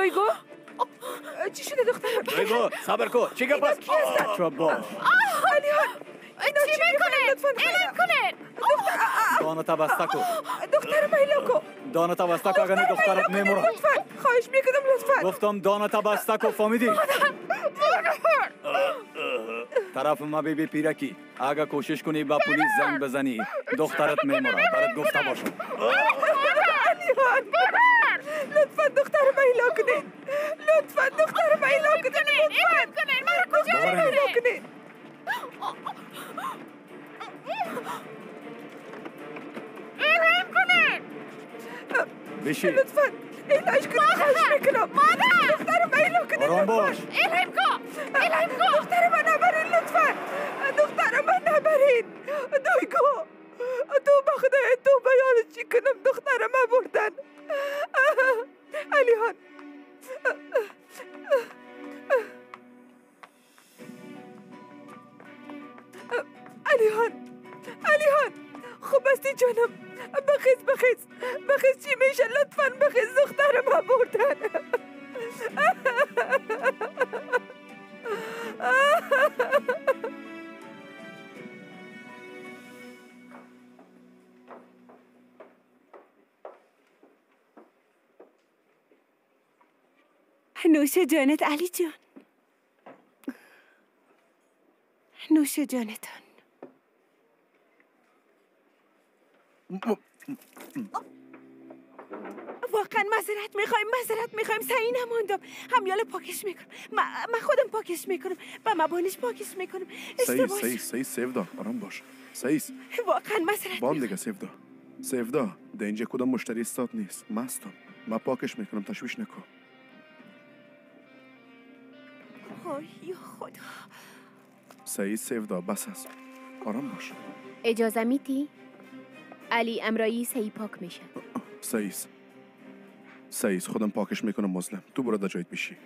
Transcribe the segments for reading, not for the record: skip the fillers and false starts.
دویگو چی شده دخترم؟ دویگو صبر کن. چی گپ است؟ چوبا علیان اینا چی میکنه؟ اعلام کنه. دانتا بسته کو. دخترم ایلا کو. دانتا بسته کو، اگر نه دخترت میموره. لطفا خواهش میکنم لطفا. گفتم دانتا بسته کو، فهمیدی؟ طرف ما بی بی پیرکی، اگر کوشش کنی با پلیس زنگ بزنی دخترت میموره، برات گفته باشم. علیان لطفا دخترم ایلا کنید. لطفا دخترم ایلا کنید. لطفا دخترم ایلا کنید. اعلام کنید. بشی لطفا ایلاش کنید، خواهش میکنم. مادر دخترم ایلا کنید. آرام باش. اعلام کن، اعلام کن. دخترم نبرین لطفا، دخترم نبرین. دویگو تو به خدای تو بیان چی کنم، دخترم بردن. علیان علیان علیان خوب هستی جانم؟ بخیز بخیز بخیز، چی میشه؟ لطفا بخیز، دخترم بردن. نوش جانت علی جان، نوش جانتان. واقعا معذرت میخوایم، معذرت میخوایم، سعی نماندم. همیال پاکش میکنم، من خودم پاکش میکنم، با مبانش پاکش میکنم. سعی سعی سعی سیودا آرام باش. سعی واقعا معذرت بام دیگه. سیودا سیودا در اینجا کدام مشتری استاد نیست، مستم، من پاکش میکنم، تشویش نکن. یا خدا. سعی سیودا بس است، آرام باش. اجازه میدی؟ علی امرایی سعی پاک میشه. سعیس سعیس خودم پاکش میکنم مظلم، تو برو در جایت میشی.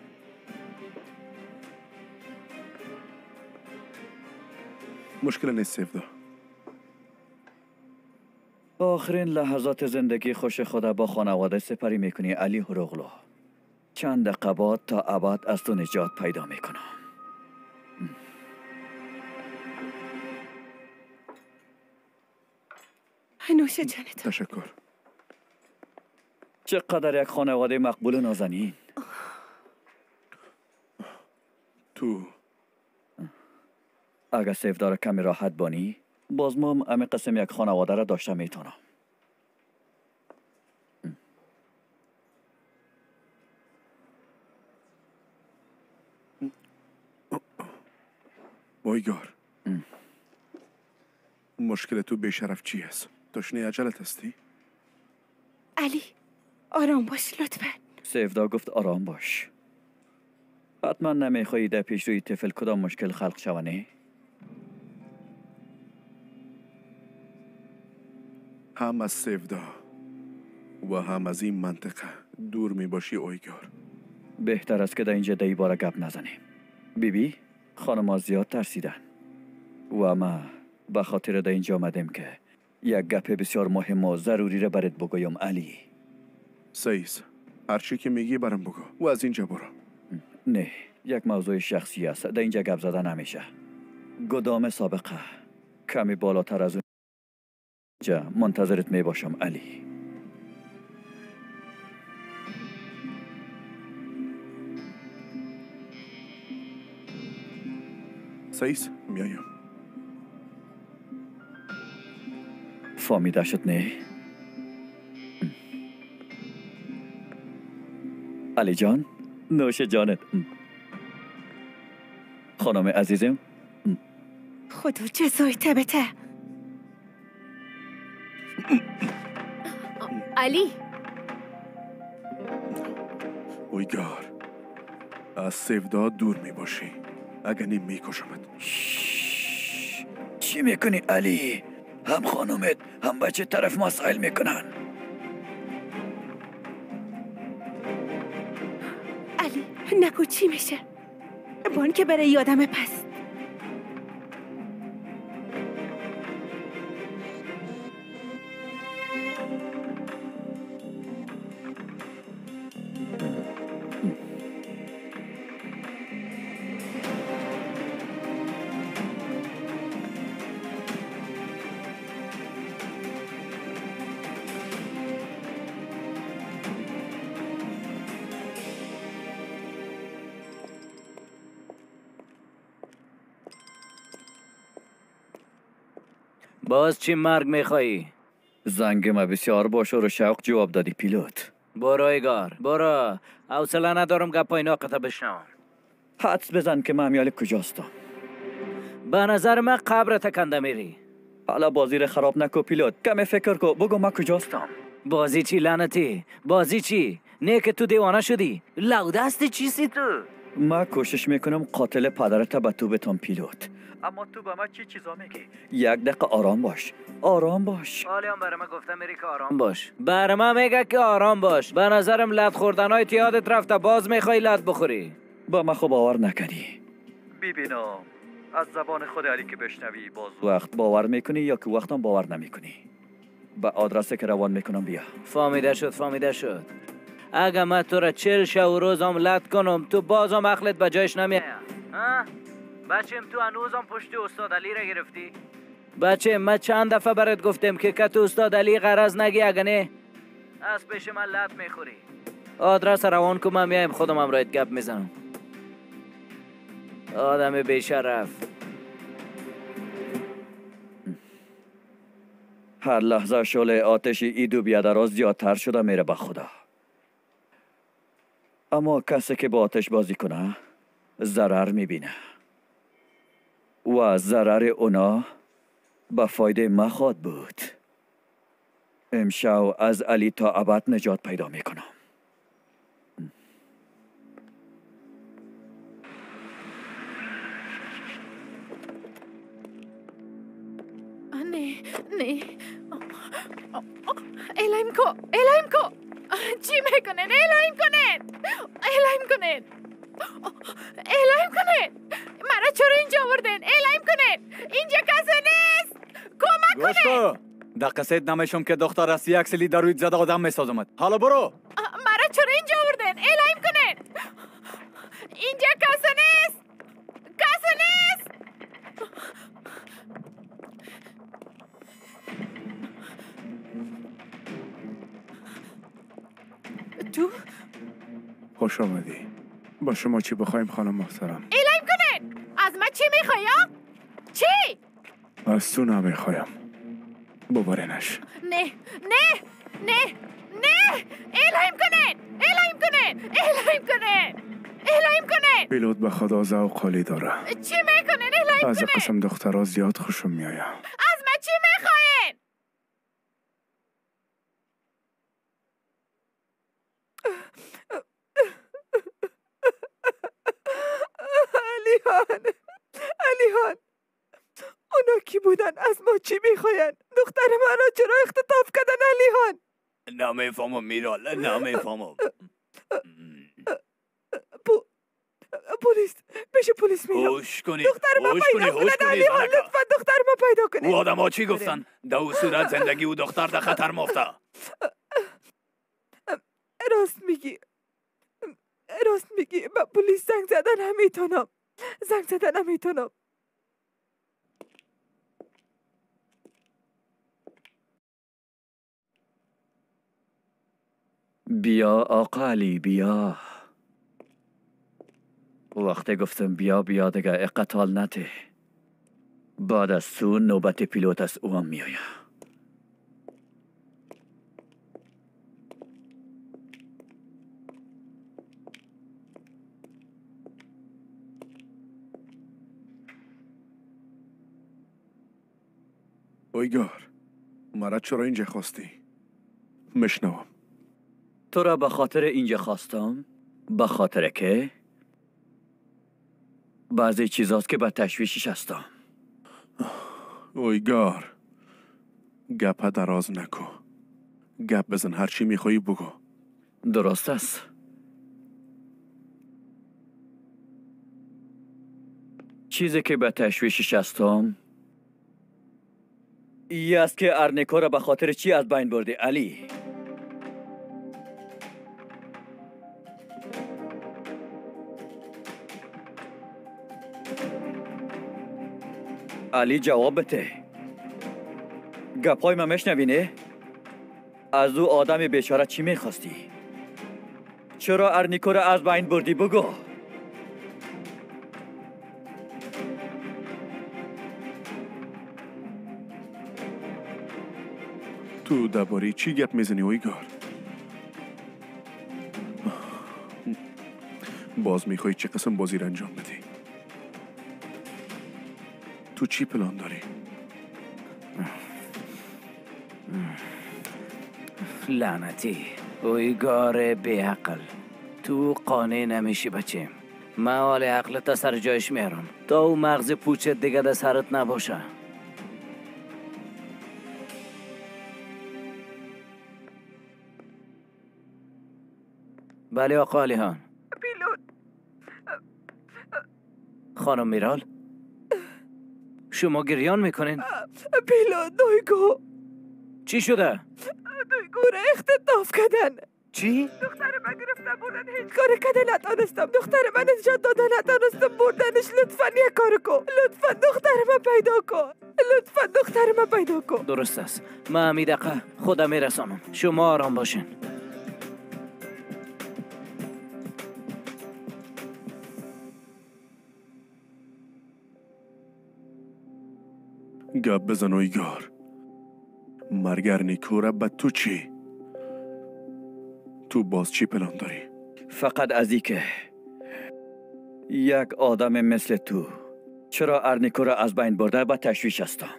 مشکل نیست سیودا. آخرین لحظات زندگی خوش خدا با خانواده سپری میکنی علی هروغلو. چند دقیقه بعد تا ابد از تو نجات پیدا میکنم. نوش جانت. تشکر. چقدر یک خانواده مقبول و نازنین. تو اگر سیفدار کمی راحت بانی باز ما هم امی قسم یک خانواده را داشته میتونم. بایگار مشکل تو بیشرف چی است؟ تشنه عجلت هستی؟ علی آرام باش لطفا. سیفدا گفت آرام باش. حتما نمیخوایی در پیش روی طفل کدام مشکل خلق شوانه؟ هم از سیفدا و هم از این منطقه دور میباشی اویگار. بهتر است که در اینجا دی باره گپ نزنیم. بی بی خانم زیاد ترسیدن و ما به خاطر در اینجا آمدیم که یک گپ بسیار مهم و ضروری را برات بگویم علی. سیس هرچی که میگی برام بگو و از اینجا برو. نه یک موضوع شخصی است، در اینجا گپ زده نمیشه. گدام سابقه کمی بالاتر از اونجا منتظرت میباشم علی. سیس میایم. فهمیده شد نه؟ علی جان نوش جانت. خانم عزیزم خدا جزای تبته. علی اویگار از سیفدا دور می باشی، اگه نیم میکشمت. چی میکنی علی؟ هم خانومت هم بچه طرف مسائل میکنن. علی نگو چی میشه؟ بان که برای یادم پس. باز چی مرگ میخوایی؟ زنگ ما بسیار با شور و شوق جواب دادی پیلوت. برو ایگار برو، حوصله ندارم گپای ناقته بشنوم. حدس بزن که من امیال کجاستم. به نظر من قبر تکنده میری. حالا بازی رو خراب نکو پیلوت، کمی فکر کو، بگو من کجاستم. بازی چی لعنتی؟ بازی چی؟ نه که تو دیوانه شدی. لو دست چیستی تو؟ من کوشش میکنم قاتل پدرت به تو بتم پیلوت، اما تو به من چی چیزا میگی؟ یک دقیقه آرام باش، آرام باش. حالی هم برای من گفته میری که آرام باش. برای من میگه که آرام باش. به نظرم لط خوردنهای یادت رفته، باز میخوای لط بخوری. با من خب باور نکنی. ببینم از زبان خود علی که بشنوی باز وقت باور میکنی یا که وقتم باور نمیکنی. به آدرس که روان میکنم بیا. فهمیده شد، فهمیده شد. اگه من تو را 40 شب و روزم لط کنم تو بازم عقلت به جایش نمیاد. بچم تو هنوزم پشت استاد علی را گرفتی؟ بچه من چند دفعه برات گفتم که تو استاد علی غرض نگی، اگه نه از پیش من لط میخوری. آدرس روان کن، من میایم خودم هم رایت گپ میزنم. آدم بیشرف. هر لحظه شعله آتش ای دو بیادرها زیادتر شده میره به خدا. اما کسی که با آتش بازی کنه ضرر میبینه و ضرر اونا به فایده ما خواد بود. امشب از علی تا ابد نجات پیدا میکنم. نه نه، الایم کو، الایم کو، چی میکنن؟ الایم کنن، الایم کنن، الایم کنن. مرا چرا اینجا آوردن؟ الایم کنن، اینجا کسی نیست، کمک کنن. در قصید نمیشم که دختر است یک سلی در روی زده آدم میسازمد. حالا برو. مرا چرا اینجا آوردن؟ الایم کنن، اینجا کسی نیست، کسی نیست. تو؟ خوش آمدی. با شما چی بخوایم خانم محترم؟ اعلام کنن. از من چی میخوای؟ چی؟ از تو نمیخوایم. ببرنش. نه نه نه نه، اعلام کنن، اعلام کنن، اعلام کنن، اعلام کنن. پیلوت به خدا ذوق عالی داره. چی میکنن؟ اعلام کنن. از قسم دخترها زیاد خوشم میآید. از من چی میخواین؟ علیهان، علیهان، اونا کی بودن؟ از ما چی میخواین؟ دختر من را چرا اختطاف کردن علیهان؟ نمیفهمم میرال، نمیفهمم. پلیس، پیش پلیس میرم. هوش کنی، دختر من پیدا کنن علیهان، لطفا دختر من پیدا کنید. او آدم ها چی گفتن؟ در او صورت زندگی او دختر در خطر مفته. راست میگی، راست میگی. با پلیس زنگ زدن نمیتونم، زنگ زدن نمیتونم. بیا آقا علی بیا. وقتی گفتم بیا بیا دیگه اقتال نته. بعد از تو نوبت پیلوت از او هم میآید. اویگار، مرا چرا اینجا خواستی؟ مشنوم. تو را به خاطر اینجا خواستم، به خاطر که بعضی چیزاست که به تشویشش هستم. اویگار، گپ دراز نکو، گپ بزن، هرچی میخوایی بگو. درست است. چیزی که به تشویشش هستم ای است که ارنیکو را به خاطر چی از بین بردی علی؟ علی جواب بده. گپای من میشنوی نه؟ از او آدم بیچاره چی میخواستی؟ چرا ارنیکو را از بین بردی بگو؟ تو درباره چی گپ میزنی اویگار؟ باز میخوای چه قسم بازی را انجام بدی؟ تو چی پلان داری؟ لعنتی اویگار بیعقل، تو قانع نمیشی بچیم. من حال عقلت سر جایش میارم تا او مغز پوچت دیگه در سرت نباشه. بله آقا علیهان. پیلوت. خانم میرال، شما گریان میکنین؟ پیلوت دویگو. چی شده؟ دویگو را اختطاف کردن. چی؟ دختر من گرفته بردن، هیچ کار کرده نتانستم. دختر من نجات داده نتانستم، بردنش. لطفا یک کار کن، لطفا دختر من پیدا کن، لطفا دختر من پیدا کن. درست است، من همی دقیقه خودم میرسانم، شما آرام باشین. گپ بزن اویگار. مرگ ارنیکو را به تو چی؟ تو باز چی پلان داری؟ فقط از ای که یک آدم مثل تو چرا ارنیکو را از بین برده به تشویش هستم.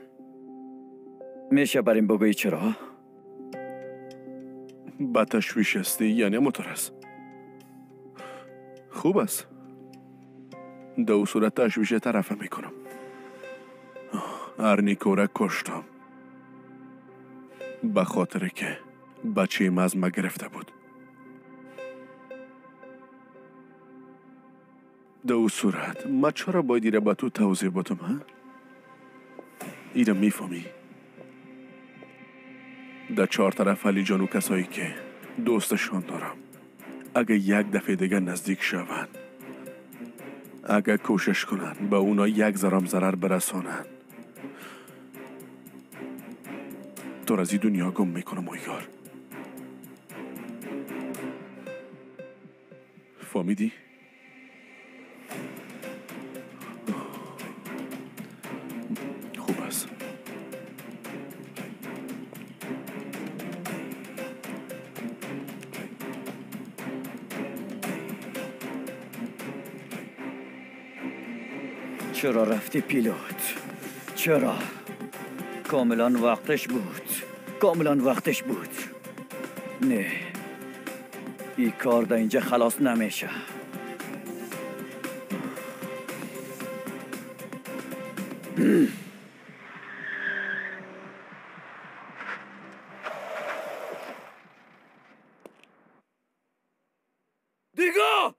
میشه بریم بگویی چرا؟ به تشویش هستی یعنی مترس. خوب است، در صورت تشویش طرفه میکنم. ارنیکو را کشتم به خاطر که بچه از ما گرفته بود. در صورت ما چرا باید ایره به تو توضیح بدم؟ ها؟ ایره میفهمی؟ در چهار طرف علی جان و کسایی که دوستشان دارم اگه یک دفعه دیگه نزدیک شوند، اگه کوشش کنن به اونا یک ذرم ضرر برسانن، تو از این دنیا گم میکنم اویگار. فهمیدی؟ خوب است. چرا رفتی پیلوت؟ چرا؟ کاملا وقتش بود، کاملا وقتش بود. نه، این کار در اینجا خلاص نمیشه. دیگا!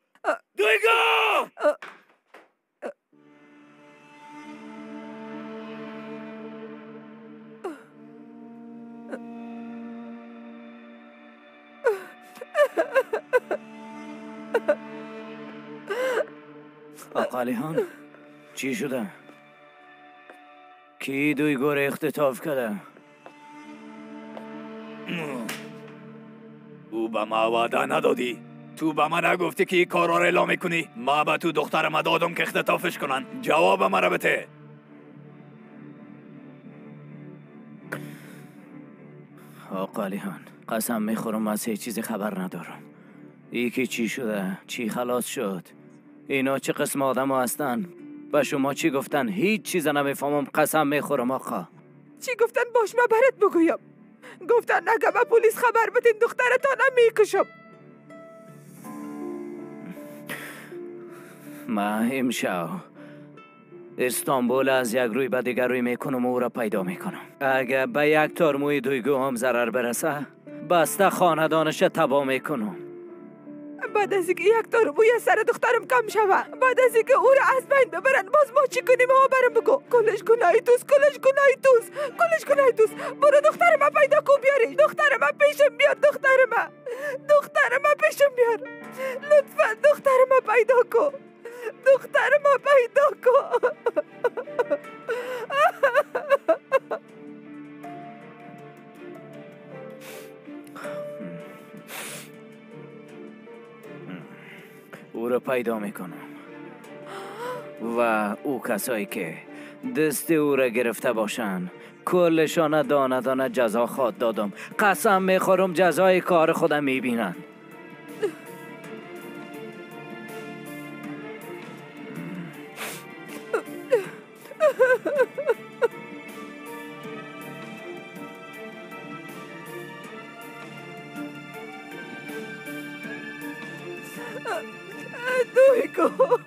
دیگا! آقا علیهان چی شده؟ کی دویگو را اختطاف کرده؟ او به ما وعده ندادی. تو به من نگفتی که این کارا را اعلام میکنی. ما به تو دخترم دادم که اختطافش کنن. جواب مرا بده. آقا علیهان قسم میخورم از هیچ چیزی خبر ندارم. ای که چی شده؟ چی خلاص شد؟ اینا چه قسم آدم ها هستن؟ به شما چی گفتن؟ هیچ چیز نمیفهمم. قسم میخورم آقا. چی گفتن؟ باش من برات بگویم. گفتن اگه به پلیس خبر بدین دخترتان میکشم. من امشب استانبول از یک روی به دیگر روی میکنم و او را پیدا میکنم. اگه به یک تار موی دویگو هم ضرر برسه بسته خاندانش تباه میکنم. بعد از اینکه یک تار موی سر دخترم کم شوه، بعد از اینکه او را از بین ببرن، باز ما چی کنیم؟ ها برم بگو. کلش گناهی توست، کلش گناهی توست، کلش گناهی توست. برو دختر من پیدا کن بیاری. دختر من پیشم بیار. دختر من، دختر من پیشم بیار لطفا. دختر من پیدا کن، دختر من پیدا کن. او را پیدا میکنم و او کسایی که دست او را گرفته باشن کلشان دانه دانه جزا خواد دادم. قسم میخورم جزای کار خودم میبینن. دویگو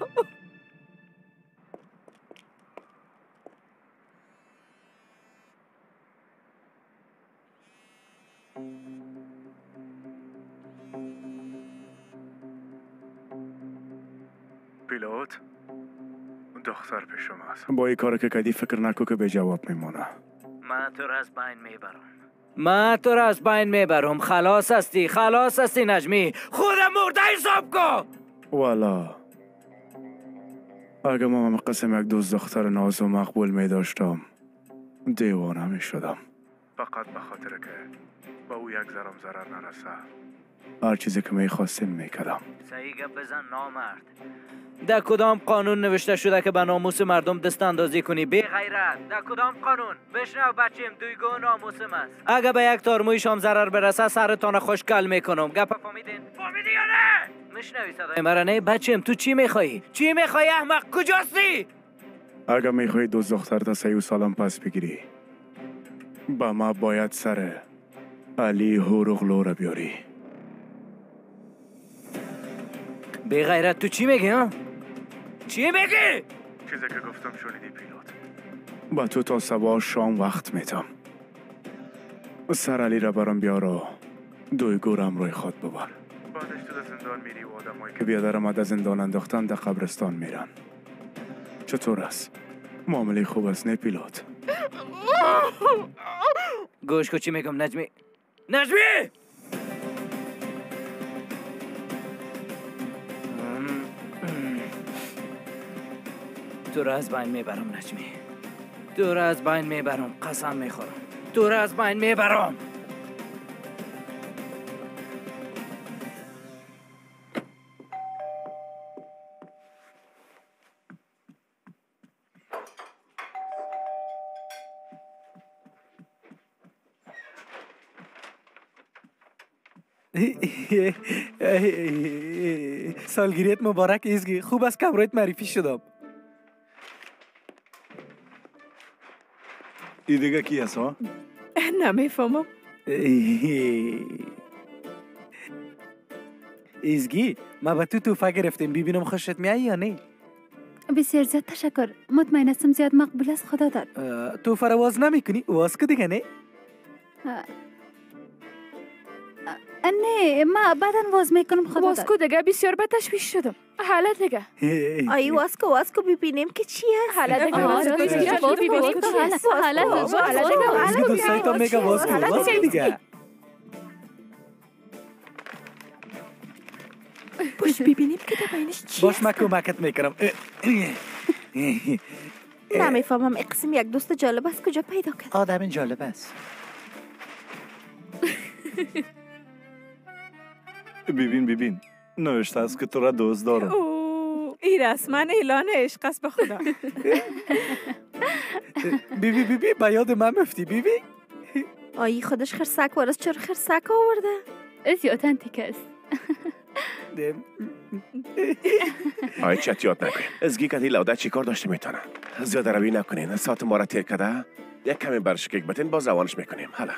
پیلوت، دختر پیشم است. با این کار که کدی فکر نکو که به جواب میمونه. من تو را از بین میبرم. من تو را از بین میبرم. خلاص هستی، خلاص هستی نجمی. خودم مرده حساب کن. والا اگه ما هم قسم یک دوست دختر ناز و مقبول می داشتم دیوانه می شدم. فقط به خاطر که با او یک ذرم ضرر نرسه هر چیزی که می خواستیم می کردم. صحیح گپ بزن نامرد. در کدام قانون نوشته شده که به ناموس مردم دست اندازی کنی؟ بی غیرت. در کدام قانون؟ بشنو بچیم، دویگو ناموسم است. اگه به یک تار مویش هم ضرر برسه سرتان خوشگل میکنم. گپ فهمیدین؟ فهمیدی یا نه؟ میشنوی صدای مرا؟ نه بچیم، تو چی میخوایی؟ چی میخوایی احمق؟ کجاستی؟ اگه میخوایی دوست دختر تا 30 سالم پس بگیری با ما باید سر علی هوروغلو را بیاری. بی غیرت تو چی میگی ها؟ چی میگی؟ چیزی که گفتم شنیدی پیلوت. با تو تا صبح شام وقت میتم. سر علی را برام بیار و دویگو را روی خود ببر. بعدش تو در زندان میری و آدمایی که بیادرم از زندان انداختن در قبرستان میرن. چطور است؟ معامله خوب است نه پیلوت؟ گوش کو چی میگم نجمی. نجمی! تو را از بین میبرم نجمی. تو را از بین میبرم. قسم میخورم تو را از بین میبرم. سالگیریت مبارک ایزگی. خوب است که امروز معرفی شدم. ای دیگه کی است ها؟ نمیفهمم. ایزگی ما به تو توفه گرفتیم، ببینم خوشت میای یا نه؟ بسیار زیاد تشکر، مطمئن هستم زیاد مقبول است. خدا داد. توفه را واز نمیکنی؟ واز که دیگه نه؟ نه ما بعدا واز میکنم. خدا واز کو دیگه، بسیار به تشویش شدم. حالا دیگه ای واز کو، واز کو ببینیم که چی است. حالا دیگه واز کو ببینیم چی است. حالا دیگه دوستای میگه واز کو، واز کو دیگه. باش ببینیم که در بینش چی است. باش من کمکت میکنم. نمیفهمم اقسم یک دوست جالب است کجا پیدا کرد. آدم جالب است. ببین ببین نوشته است که تو را دوست دارم. اوه این رسما اعلان عشق است به خدا. بیبی بیبی به یاد من مفتی بیبی. آیی خودش خرسک وارد چرا خرسک آورده؟ زیاد انتیک است. آی چت یاد نکنین. ازگی کدی لوده چی کار داشته میتونه. زیاده روی نکنین. ساعت ما را تیر کده. یک کمی برش کیک بتین باز روانش میکنیم. حالا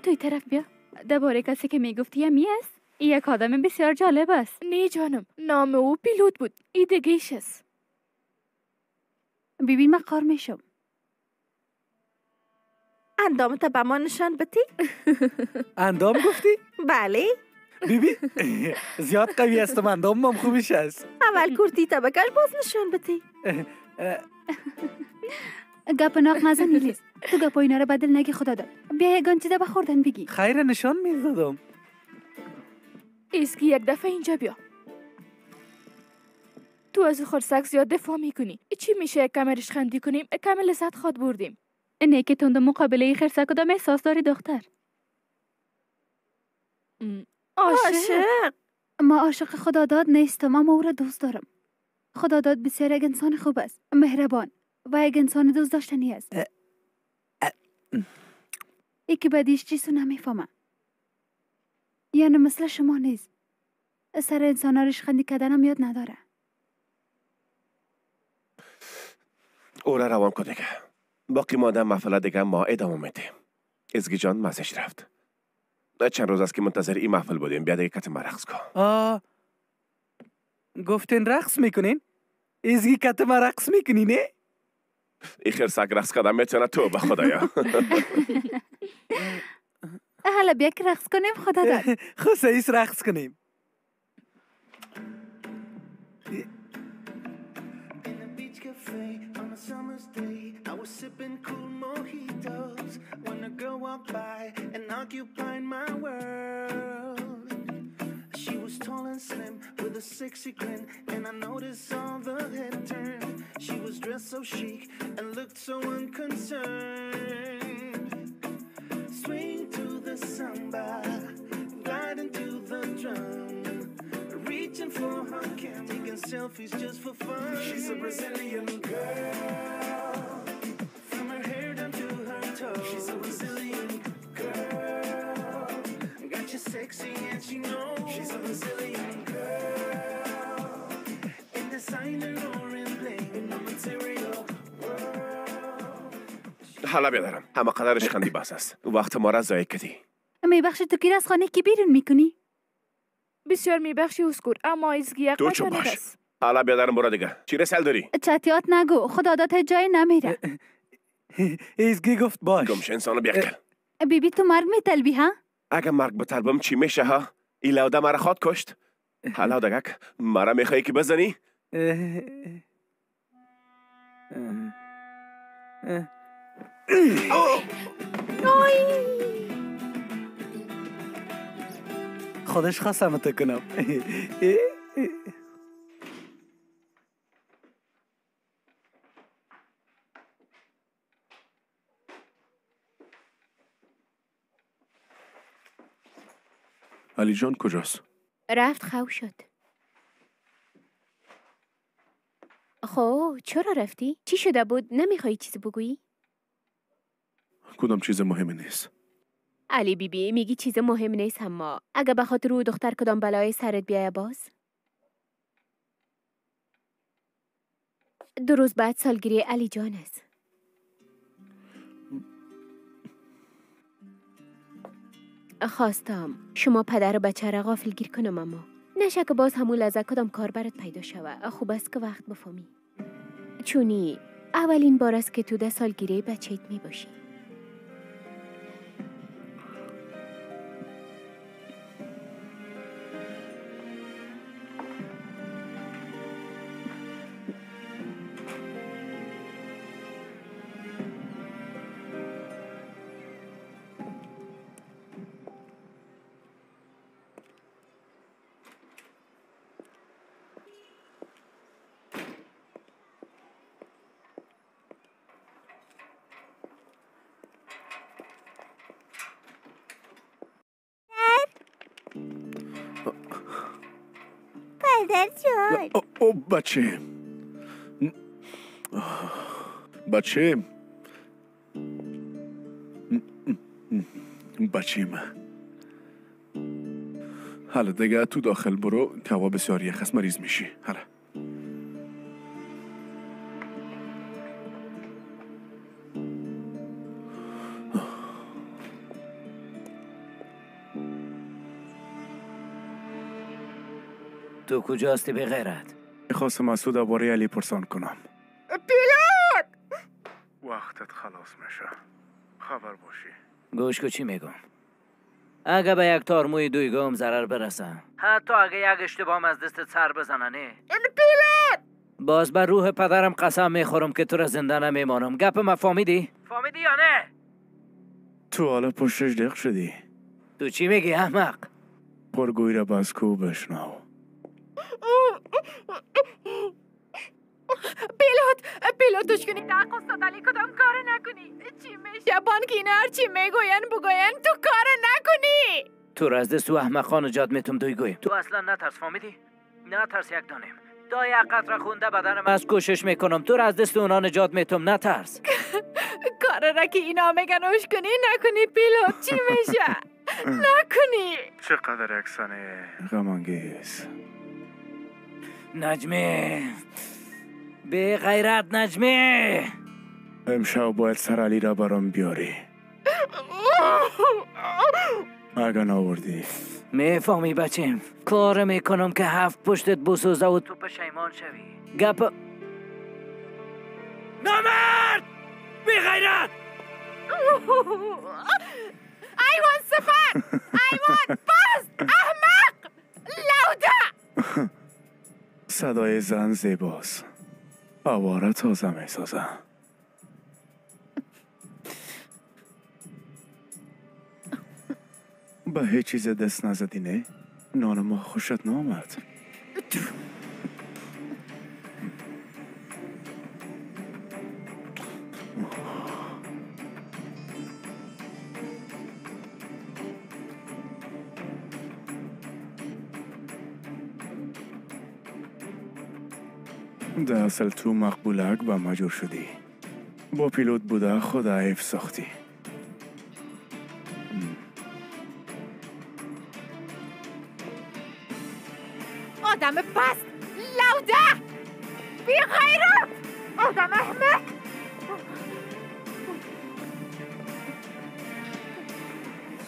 توی طرف بیا. درباره کسی که میگفتی همی است؟ یک آدم بسیار جالب است. نه جانم، نام او پیلوت بود. ای دیگه است. ببین من قار میشم. اندامت به ما نشان بدی؟ اندام گفتی؟ بله. بیبی زیاد قوی هستم، اندامم خوبیش است. اول کرتی تا بکش باز نشان بدی. گپ ناق نزن لیز. تو گپ اینا رو بدل نگی خدا داد. بیا یگان چیزا به خوردن بگی. خیر نشان میدادم. ایسکی یک دفعه اینجا بیا. تو از خرسک زیاد دفاع میکنی. چی میشه یک کمرش خندی کنیم؟ کم لذت خواد بردیم. نه که تند مقابله خرسک کدام احساس داری دختر؟ عاشق. ما عاشق خداداد نیستم، اما او را دوست دارم. خداداد بسیار یک انسان خوب است، مهربان. و یک انسان دوست داشتنی است. یکی بدیش چیزو نمیفهمه. یعنی مثل شما نیست. سر انسان ها ریشخندی کردنم یاد نداره. او را روان کن دیگه. باقی مانده محفل دیگه ما ادامه میدیم. ازگی جان مزش رفت. چند روز است که منتظر این محفل بودیم. بیا دیگه کت ما رقص کن. گفتین رقص میکنین؟ ازگی کت ما رقص میکنی نه؟ ای خرسک رقص کردن میتونه تو به خدایا. حالا بیا که رقص کنیم خدا داد. خب سعیس رقص کنیم. Summer's day, I was sipping cool mojitos when a girl walked by and occupied my world. She was tall and slim with a sexy grin, and I noticed all the head turn. She was dressed so chic and looked so unconcerned. Swing to the samba, glide into the drum. Reaching for her cam, taking selfies just for fun. She's a Brazilian girl, from her hair down to her toes. She's a Brazilian girl, got you sexy and she knows. She's a Brazilian girl, in designer or in bling, in the material world. حالا بیادرم، همه قدرش خندی بس است. وقت ما را ضایع کردی. میبخشی تو کی از خانه کی بیرون میکنی؟ بسیار میبخشی اسکور، اما ازگی یک تو چون باش. حالا بیادرم برو دیگه. چی رسل داری؟ چتیات نگو، خدا داد جای نمیره. ازگی گفت باش. گمش انسانو بیاکل. بی بی تو مرگ میطلبی ها؟ اگه مرگ بطلبم چی میشه ها؟ این لاوده مرا خواد کشت. حالا دگک مرا میخوایی که بزنی؟ خودش خواستم تو کنم. علی جان کجاست؟ رفت خو شد. خب چرا رفتی؟ چی شده بود؟ نمیخوای چیزی بگویی؟ کدام چیز مهمی نیست. علی بی بی میگی چیز مهم نیست، اما اگه به خاطر او دختر کدام بلای سرت بیایه باز؟ 2 روز بعد سالگیری علی جان است. خواستم شما پدر و بچه را غافل گیر کنم، اما نشه که باز همون لحظه کدام کار برات پیدا شوه. خوب است که وقت بفهمی، چونی اولین بار است که تو ده سالگیری بچهت میباشی. او بچه، بچه، بچه من. حالا دیگه تو داخل برو که هوا بسیار یخ است، مریض میشی. حالا تو کجا هستی به غیرت؟ میخواستم از تو درباره علی پرسان کنم. پیلوت! وقتت خلاص میشه، خبر باشی. گوش کو چی میگم. اگه به یک تار موی دویگم ضرر برسه، حتی اگه یک اشتباه از دستت سر بزنه، نه پیلوت! باز بر روح پدرم قسم میخورم که تو را زنده نمیمانم. گپ ما فهمیدی؟ فهمیدی یا نه؟ تو حالا پشتش دق شدی. تو چی میگی احمق؟ پرگوی را باز کو بشنو. پیلوت، پیلوت کنی تا استاد علی کدام کار نکنی. چی میشه بانکی هر چی میگوین بگوین تو کار نکنی. تو را از دست تو احمقان نجات میتم دویگوی. تو اصلا نترس، فهمیدی؟ نترس یک دانیم. تا یک قطره خون ده بدنم از کوشش میکنم تو را از دست اونا نجات میتم. نترس. کار را که اینا میگن اوش کنی نکنی پیلوت چی میشه؟ نکنی. چقدر اکسانه غم انگیز. نجمه بی غیرت نجمه، امشب باید سر علی را برام بیاری. اگه نآوردی میفهمی بچیم کار میکنم که هفت پشتت بسوزه و تو پشیمان شوی. گپ نامرد بی غیرت. ایوان صفت، ایوان پست، احمق، لوده. صدای زن زیباست، آواره تازه میسازه. به هیچ چیز دست نزدی نه؟ نان ما خوشت نامد. در اصل تو مقبولک و مجور شدی. با پیلوت بوده خود عیب ساختی. آدم پست، لوده، بی غیرت، آدم احمق.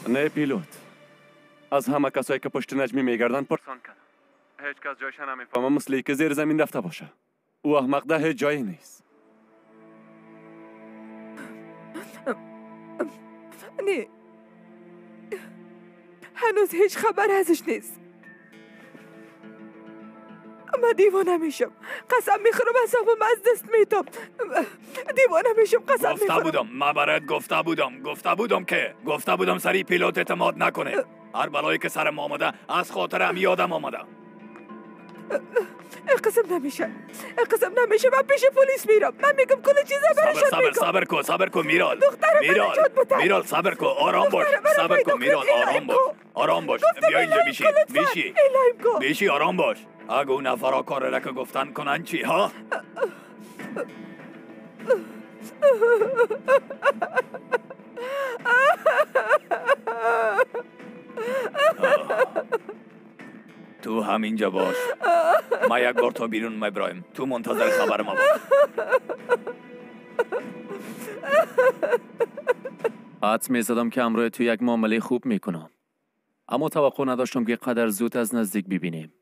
نه پیلوت، از همه کسایی که پشت نجمی میگردن پرسان کردم. هیچ کس جایش نمیفهمه، مثل که زیر زمین رفته باشه. او احمق ده هیچ جایی نیست. نه، هنوز هیچ خبر ازش نیست. من دیوانه میشم، قسم میخورم اعصابم از دست میتم. دیوانه میشم، قسم میخورم. گفته بودم، من برات گفته بودم، گفته بودم سری پیلوت اعتماد نکنه. هر بلایی که سرم آمده از خاطر یادم آمده. قسم نمیشه، قسم نمیشه. من پیش پلیس میرم، من میگم کل چیزا براشون میگم. صبر کن، صبر کن میرال، میرال، میرال صبر کن، آرام باش، صبر کن میرال، آرام باش، آرام باش. بیا اینجا بیشی، بیشی، بیشی، آرام باش. اگه اون نفرا کار را که گفتن کنن چی ها؟ تو همینجا باش، ما یک بار تا بیرون میبرایم. تو منتظر خبر ما باش. حدس میزدم که امروز تو یک معامله خوب میکنم، اما توقع نداشتم که قدر زود از نزدیک ببینیم.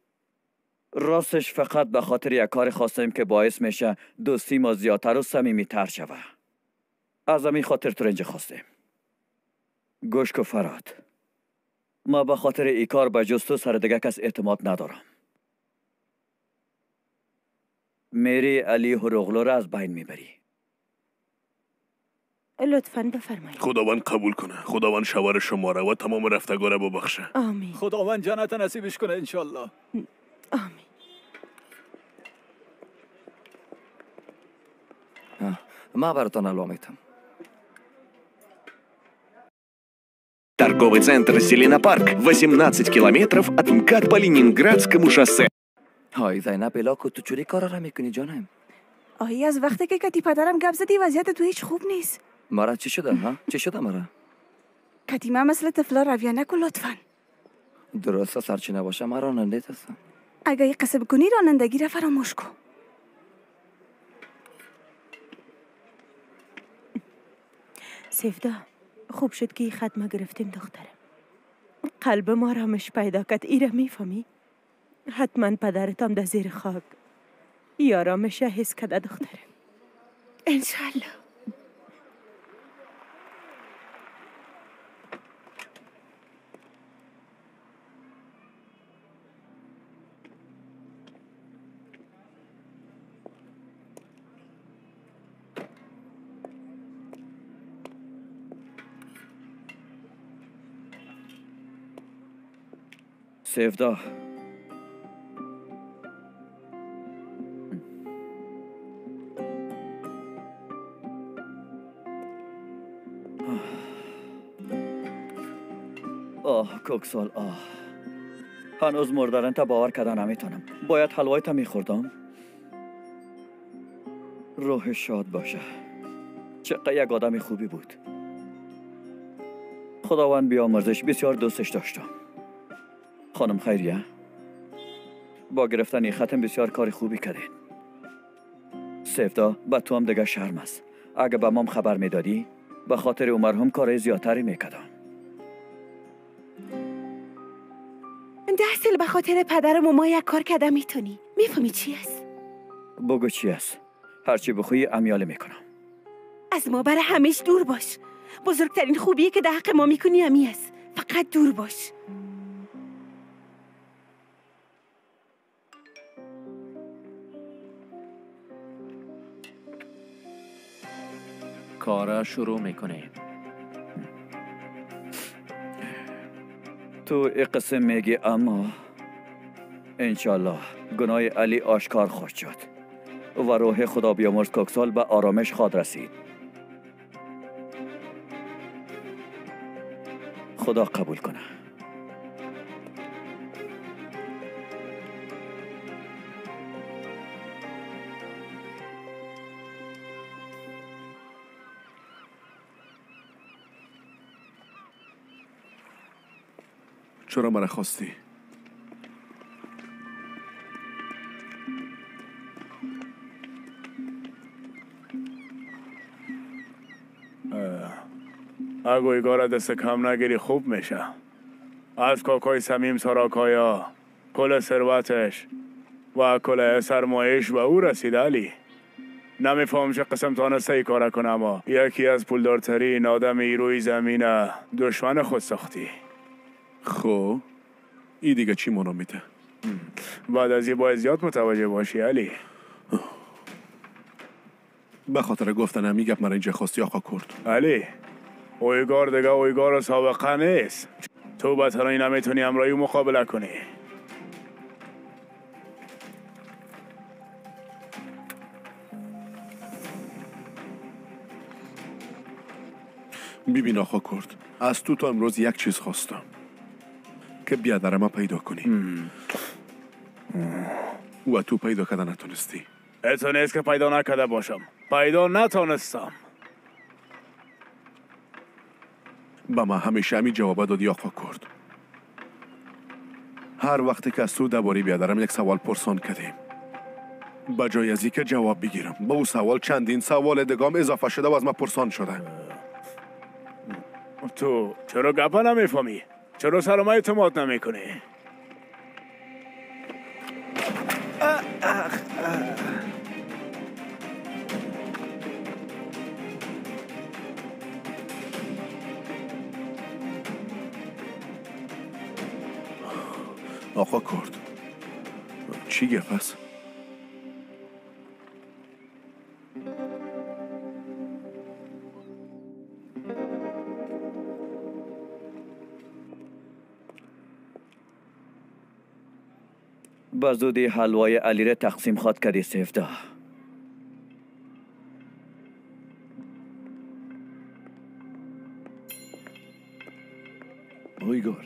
راستش فقط به خاطر یک کار خواستیم که باعث میشه دوستی ما زیادتر و صمیمیتر شوه. از همین خاطر تو اینجا خواستیم. گوش کن فراد، ما به خاطر ای کار به جز تو سر دیگه کس اعتماد ندارم. میری علی هروغلو را از بین میبری. لطفاً بفرمایید. خداوند قبول کنه، خداوند شوهر شما را و تمام رفتگان را ببخشه. آمین. خداوند جنت نصیبش کنه انشالله. آمین. ما براتون حلوا میتم. Торговый центр «Зеленопарк», 18 километров от МКАД по Ленинградскому шоссе. های زینب الا تو چوری کارا را میکنی جانم؟ آهی از وقتی که کتی پدرم گپ زدی وضعیت تو هیچ خوب نیست. مرا چی شده ها؟ چی شده مرا؟ کتی من مثل طفلا رویه نکن لطفا. درسته سرچی نباشه من راننده هستم. اگه یه قصه بکنی رانندگی را فراموش کن. سیفدا خوب شد که ختمه گرفتیم دخترم. قلب ما رامش پیدا کرد. ایره میفهمی؟ حتما پدرتم در زیر خاک یا رامش حس کرده دخترم. انشالله. سیفدا آه کوکسال، آه هنوز مردن تا باور کردن نمیتونم. باید حلوای تا میخوردم. روح شاد باشه. چقدر یک آدم خوبی بود. خداوند بیامرزش، بسیار دوستش داشتم. خانم خیریه، با گرفتن این ختم بسیار کار خوبی کردین. سفدا به تو هم دیگه شرم است. اگه به مام خبر میدادی به خاطر او مرحوم کار زیادتری میکردم. 10 سال به خاطر پدرم و ما یک کار کردم میتونی. میفهمی چی است؟ بگو چی است. هرچی بخوی امیال میکنم. از ما برای همیش دور باش. بزرگترین خوبیه که در حق ما میکنی همی است. فقط دور باش. کارا شروع میکنیم. تو قسم میگی، اما انشالله گناه علی آشکار خواهد شد و روح خدا بیامرز کوکسال به آرامش خواهد رسید. خدا قبول کنه. چرا مرا خواستی؟ اگه ایگارا دست کم نگیری خوب میشه. از کاکای صمیم ساراکایا کل ثروتش و کل سرمایش به او رسید. علی نمیفهم چه قسم تانسته ای کاره کنه، اما یکی از پولدارترین آدم ای روی زمینه دشمن خود ساختی. خب ای دیگه چی مانا میده؟ بعد از این باید زیاد متوجه باشی علی. به خاطر گفتن همی گپ مرا اینجا خواستی آقا کرد. علی اویگار دیگه اویگار سابقه نیست. تو به تنهایی نمیتونی همراهی مقابله کنی. ببین آقا کرد، از تو تا امروز یک چیز خواستم که بیادر ما پیدا کنی و تو پیدا کردن نتونستی. اتو نیست که پیدا نکرده باشم، پیدا نتونستم. به ما همیشه همی جواب دادی آقا کرد. هر وقتی که از تو درباره بیادرم یک سوال پرسان کردیم، به جای از اینکه جواب بگیرم به او سوال چندین سوال دگام اضافه شده و از ما پرسان شده. تو چرا گپا نمیفهمی؟ چرا سر ما اعتماد نمیکنی؟ آقا کرد چی گپ است؟ به زودی حلوای علی را تقسیم خواد کردی سفدا. اویگار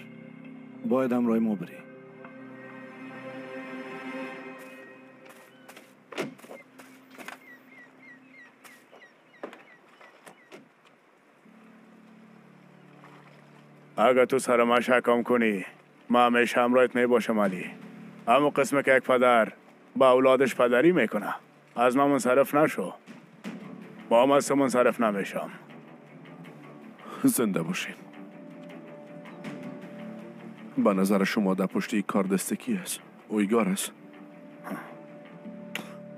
باید همراه ما بری. اگه تو سر ما شکم کنی ما همیشه همراهت می باشم علی. همون قسمه که یک پدر با اولادش پدری میکنه. از من منصرف نشو. با من از تو منصرف نمیشم. زنده باشین. به نظر شما در پشت کار دست کی است؟ اویگار است.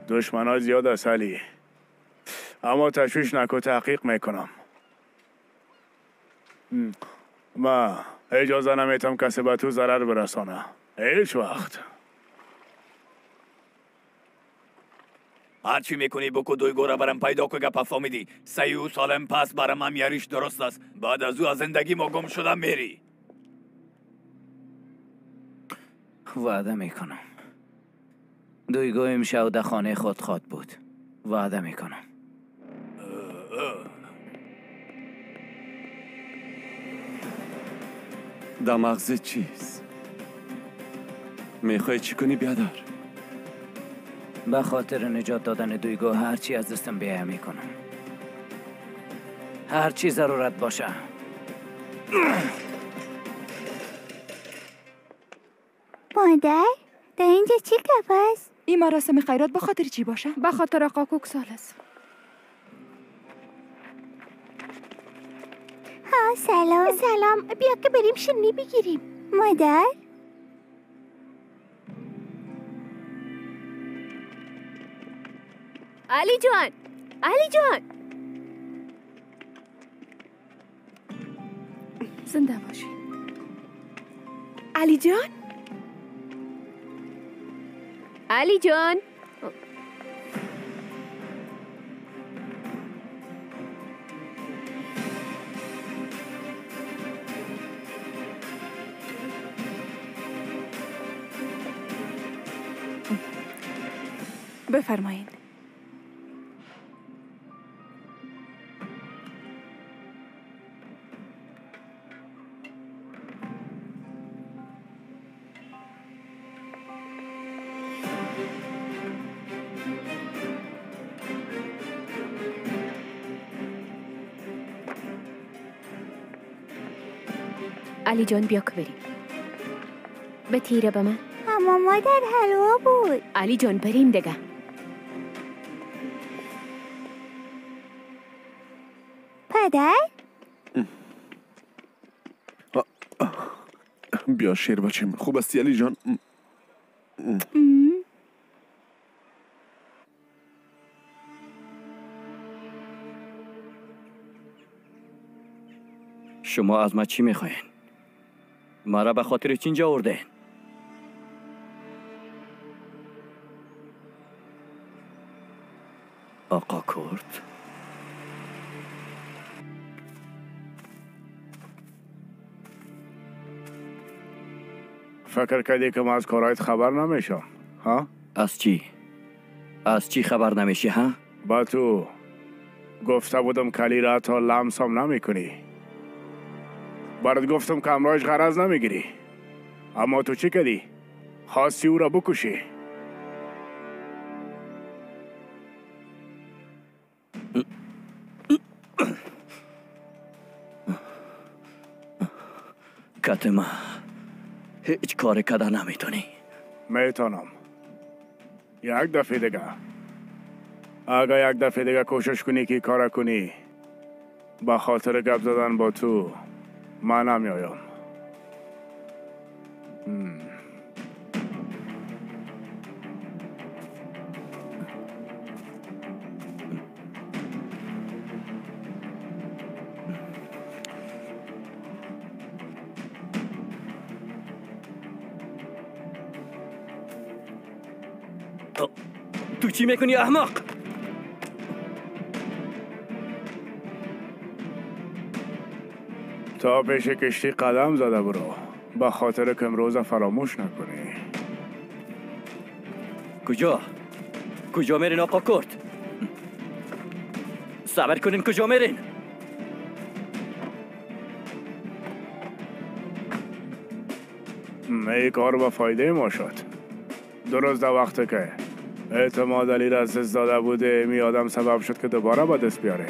دشمنای زیاد است علی، اما تشویش نکو، تحقیق میکنم. ما اجازه نمیتم کسی به تو ضرر برسانه، هیچ وقت. هرچی میکنی بکو دویگو را برم پیدا که گپ فهمیدی. سیو سالم پس برم هم یاریش درست است. بعد از او از زندگی ما گم شدم میری. وعده میکنم دویگو امشب در خانه خود خواد بود. وعده میکنم. در مغز چیست؟ میخوای چی کنی بیادر؟ به خاطر نجات دادن دویگو هرچی از دستم بیایه میکنم. هرچی ضرورت باشه. مادر، در اینجا چی گپ است؟ این مراسم خیرات به خاطر چی باشه؟ به خاطر آقا کوکسال است. ها سلام. سلام، بیا که بریم شیرینی بگیریم. مادر؟ علی جان، علی جان، زنده باشی. علی جان، علی جان، بفرمایید. علی جان بیا که بریم. به تیره به من. اما مادر حلوا بود. علی جان بریم دیگه. پدر؟ بیا شیر بچیم. خوب استی علی جان؟ شما از ما چی میخواین؟ مرا به خاطر چی اینجا آوردین؟ آقا کرد؟ فکر کردی که من از کارایت خبر نمیشم ها؟ از چی؟ از چی خبر نمیشی ها؟ با تو گفته بودم کلی را تا لمس هم نمی کنی. برات گفتم که امرایش غرض نمیگیری، اما تو چی کردی؟ خواستی او را بکشی. کتما هیچ کار کده نمیتونی. میتونم. یک دفعه دیگه، اگه یک دفعه دیگه کوشش کنی که کار کنی، با خاطر گپ زدن با تو من هم میایم. تو چی میکنی احمق؟ تا پیش کشتی قدم زده برو، به خاطر که امروز فراموش نکنی. کجا؟ کجا میرین آقا کرد؟ صبر کنین، کجا میرین؟ این کار به فایده ما شد. درست در وقتی که اعتماد علی را از دست داده بوده، می آدم سبب شد که دوباره با دست بیاریم.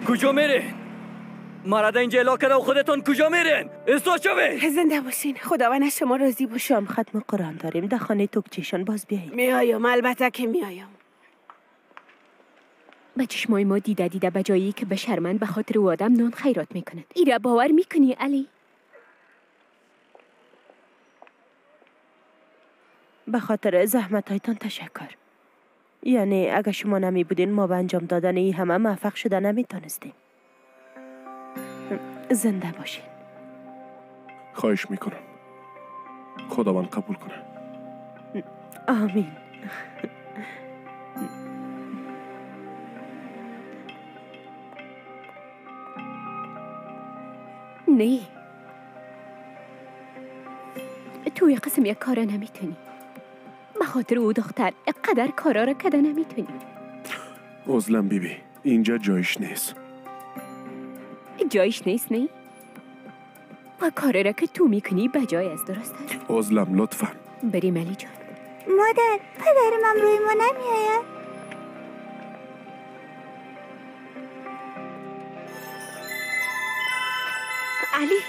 کجا میرین؟ مرا در اینجا اعلا کرده و خودتان کجا میرین؟ استاد شوین! زنده باشین، خداوند از شما راضی باشه. شام ختم قرآن داریم، در خانه توکچیشان باز بیاییم. میایم، البته که میایم. به چشمای ما دیده دیده به جایی که به شرمند به خاطر او آدم نان خیرات میکند. ایره باور میکنی علی؟ به خاطر زحمت هایتان تشکر. یعنی اگه شما نمی بودین ما به انجام دادن این همه موفق شده نمیتونستیم. زنده باشین. خواهش میکنم خداوند قبول کنه. آمین. نه، توی قسم یک کار نمیتونی. به خاطر او دختر اقدر کارا را کده نمیتونی. ازلم بیبی، اینجا جایش نیست. جایش نیست نه؟ و کاری را که تو میکنی بجای از درست است. ازلم لطفا. بریم علی جان. مادر، پدرم روی ما نمیآید. علی،